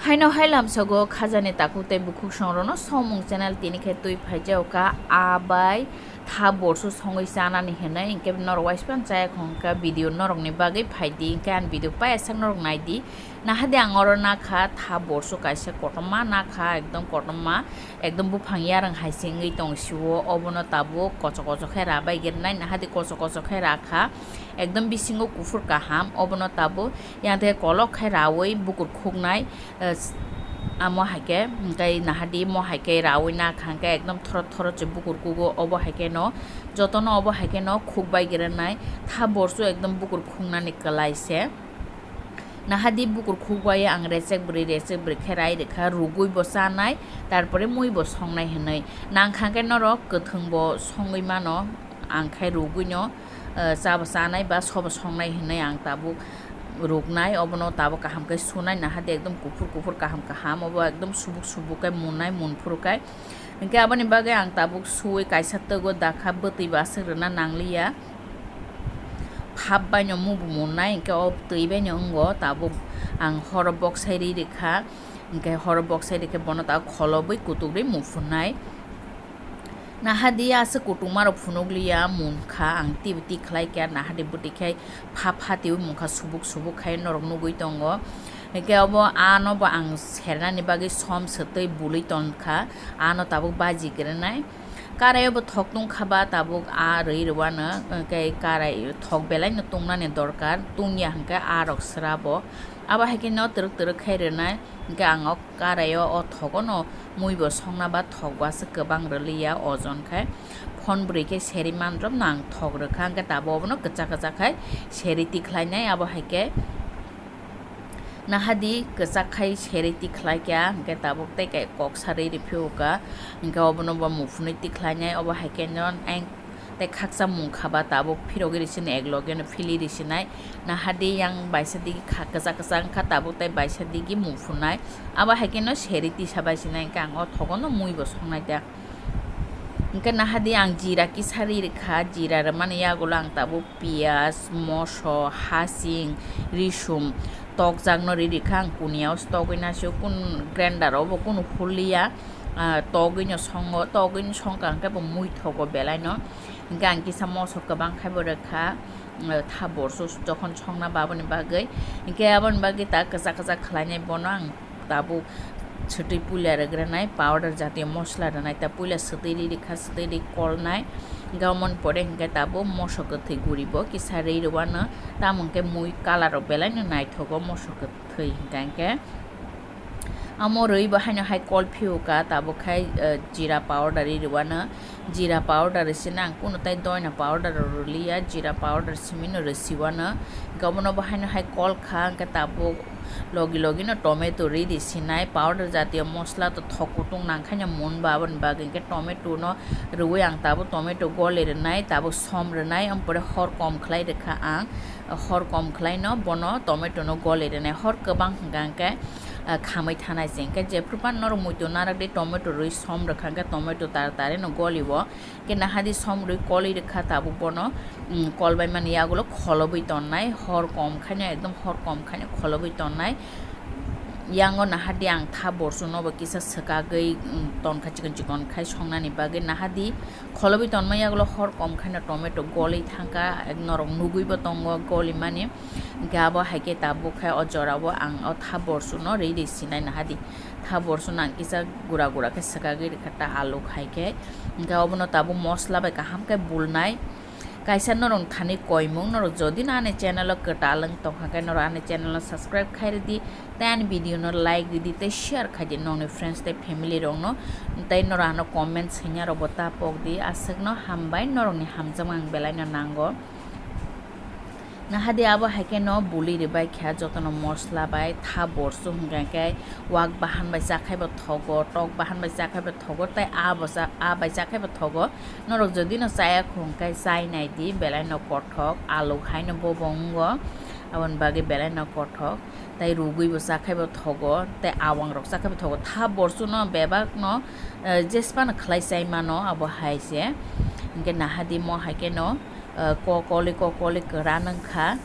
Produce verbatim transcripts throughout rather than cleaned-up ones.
Haino hai lamsogo khajani takhuk tei bukhuk songrokno somung channel tini khe twi phaijao ka, a bai tha borsu songwi chanani hinwi, hinkhe norok waispan chaya khongkha video norokni bagwi phaidi, hinkhe ani video paiyasak norok naidi. Nahadi ang oro nakha tha borsu kaisa kotorma nakha, ekdom kotorma, ekdom buphang yarwng hai se wngwi tong sio, obono tabuk kochok kochok khe rabai gernai, nahadi kochok kochok khe rakha, ekdom bisingo kuphur kaham, obono tabuk yang tei kolok khe raui bukur khuknai. Eh, s-, amo hai khe, hwnkhe nahadi mo hai khe raui na kha, hwnkhe ekdom thoro thoro se bukur kugo, obo hai khe no, jotono obo hai khe no khuk bai gere nai, tha borsu ekdom bukur khuknani kwlai se. Nahadi bukur khuk bai ang rechek bwrwi, rechek bwrwi khe rai rwkha, rugui bo chanai, tarpore mui bo songnai hinwi. Nang kha khe norok kwthwng bo songwi mano, ang khe rugui no, eh, cha bo chanai ba so bo songnai hinwi ang tabuk ruknai, obono tabuk kaham khe sunai, nahadi ekdom kuphur kuphur kaham kaham, obo ekdom subuk subuk khe munnai, mun phuru khe. Hinkhe aboni bagwi ang tabuk suwi kaisa twgo dakha, bwtwi bo aswk rwna nangliya. Phap baino mubu munnai, hinkhe o twi baino wngo, tabuk ang horo boksai ri rikha, hinkhe horo boksai rikhe bono tabuk kholobwi kutukrwi muphunai. Nahadi aswk kutukmarok phunukliya munkha, ang twibo twi khlaikha, nahadi bwtwi khai pha pha twiwi munkha, subuk subuk khai norok nugwi tongo. Hinkhe obo ano bo ang sernani bagwi som swtwi bului tonkha, ano tabuk baji gwnai. Karai obo thok tungkha ba tabuk a rwi rwano, hinkhe karai thok belaino tungnani dorkar, tungya hinkhe a rok srabo. Abo hai khe no twrwk twrwk khai rwnai, hinkhe ang o karai o, o thogo no mui bo songna ba thok bo aswk kwbang rwliya, ojon khai phon bwrwi khe seri mandrop no ang thok rwkha, hinkhe tabuk obono kwchak kwchak khai seri tikhlainai, abo hai khe nahadi kwchak khai seri tikhlai kha, hinkhe tabuk tei kok sarwi rw phio kha, hinkhe obono bo muphunwi tikhlainai, obo hai khe no ang tei khaksa munkha ba tabuk phirogwi rw sini, ek loge no philwi rw sinai, nahadi yang baisa digi kha kwchak kwchak wngkha, tabuk tei baisa digi muphunai, abo hai khe no seri tisa bai sinai, hinkhe ang o thogo no mui bo songnai da. Hinkhe nahadi ang jira kisa ri rwkha, jira rwmani yagulo ang tabuk piyaj, moso, hasing, risum tokjakno ri rikha, ang kuniya o se togwi nasio, kun grinder o bo kunu hurliya, ah, togwi no songo, togwi no songkha hinkhe bo mui thogo belai no. Hinkhe ang kisa moso kwbang khai bo rwkha, ah, tha borso jokhon songna baboni bagwi. Hinkhe aboni bagwi ta kwchak kwchak khlainai bono ang tabuk swtwi puila rwgranai, powder jatiyo mosla rwnai, ta puila swtwi ri rikha, swtwi ri kolnai, hinkhe omoni pore hinkhe tabuk moso kwthwi guribo kisa ri rwano, tamo hinkhe mui colour rok belai no naithogo moso kwthwi hinkha hinkhe. Amo rwi bo haino hai kol phiyuka tabuk khai, eh, jira powder ri rwano. Jira powder rwsino ang kunu tai doina powder rw rwliya, jira powder simi no rwsiwano. Hinkhe obono bo haino hai kol kha, hinkhe tabuk logi logi no tomato ri di sinai, powder jatiyo mosla to thok kutung nang khaino mun bo, aboni bagwi hinkhe tomato no rwui ang tabuk tomato goli rwnai, tabuk som rwnai, ampore hor kom khlai rwkha ang, hor kom khlai no bono tomato no goli rwnai, hor kwbang hwnkha hinkhe, ah, khamwi thanai se, hinkhe jephru phano norok muitu narak di tomato rwi som rwkha hinkhe tomato tara tari no goli o. Khe nahadi som rwi kolwi rwkha tabuk bono, mm, kolbai mani yagulo kholobwi tonnai, hor kom khaino, ekdom hor kom khaino kholobwi tonnai. Yango nahadi ang tha borsu no bo kisa swkagwi, mm, tonkha chikon chikon khai songnani bagwi. Nahadi kholobwi tonma yagulo hor kom khaino tomato goli thangkha, ek norok nugwi bo tongo goli mani. Hinkhe abo hai khe tabuk khai o jora o ang o tha borsu no ri ri sinai nahadi. Tha borsu no ang kisa gura gura khe swkagwi rwkha ta alu khai khe. Hinkhe obono tabuk mosla bai kaham khe bulnai. Kaisa norok thani koimung, norok jodi no ani channel o kwtal wng tongkha khe norok ani channel no subscribe khai rwdi, tei ani video no like rwdi, tei share khai di nokni friends tei family rok no, tei norok ano comment swinya rok bo ta pok di. Aswk no hambai, norok ni hamjakma ang belai no nango. Nahadi abo hai khe no buli rwbai kha jotono mosla bai tha borsu hwnkha khe wak bahan bai chakhai bo thogo, tok bahan bai chakhai bo thogo, tei a bo cha-, a bai chakhai bo thogo. Norok jodi no chaya khong khe chai nai di, belai no kothok, alu hai no bobo wngo, aboni bagwi belai no kothok. Tei rugwi bo chakhai bo thogo, tei awang rok chakhai bo thogo. Tha borsu no bebak no, eh, jespa no khlai chai mano, abo hai se. Hinkhe nahadi mo hai khe no, eh, kokoli kokoli kwran wngkha.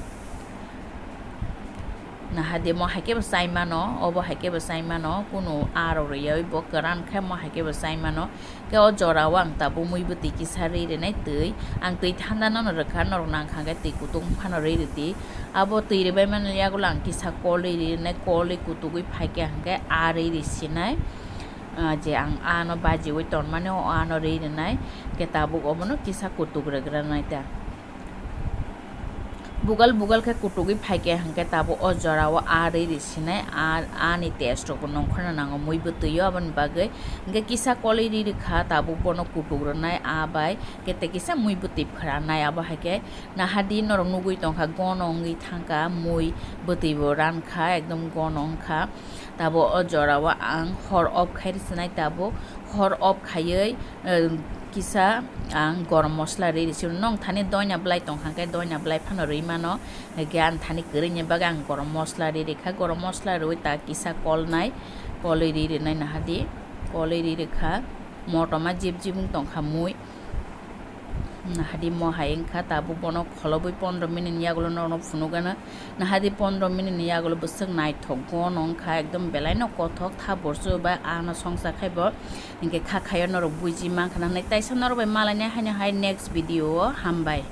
Nahadi mo haikhe bo chai mano, obo haikhe bo chai mano, kunu aro rwyawi bo kwran khe mo haikhe bo chai mano. Khe o jora o ang tabuk mui bwtwi kisa rwi rwnai twi, ang twi thanda no rwkha, norok nang kha khe twi kutung phano rwi rwdi. Abo twi rwbai mani yagulo ang kisa kol rwi rwnai, kol rwi kutugwi phaikhe hwnkhe a rwi rwi sinai. Ah, je ang ano bajiwi tonmani o ano rwi rwnai, khe tabuk obono kisa kutuk rwgranai ta. Bugal bugal khe kutugwi phaikhe hwnkhe tabuk o jora o a rwi rwi sinai, a, ani taste rok bo nongkhorna nango mui bwtwi o, aboni bagwi hwnkhe kisa kol rwi rwi kha, tabuk bono kutuk rwnai a bai, khe tei kisa mui bwtwi phwranai, abo hai khe nahadi norok nugwi tongkha gono wngwi thangkha, mui bwtwi bo rankha, ekdom gono wngkha. Tabuk o jora o ang hor off khai rw sinai, tabuk hor off khaiwi, eh, kisa ang gorom mosla rwi rw sio. Nong thani doina bwlai tongkha khe doina bwlai phano rwi mano. Hwnkhe ang thani kwrwini bagwi ang gorom mosla rwi rwkha. Gorom mosla rwi ta kisa kolnai, kolwi rwi rwnai nahadi, kolwi rwi rwkha. Motoma jib jib wng tongkha mui. Nahadi mo hai wngkha, tabuk bono kholobwi pondro minute ni yagulo norokno phunukgano. Nahadi pondro minute ni yagulo bwswk naithok gono wngkha, ekdom belaino kothok tha borsu bai ano songsa khaibo. Hinkhe kha khaio norok buiji mankha na hinwi taisa norok bai malainai haino hai next video o, hambai.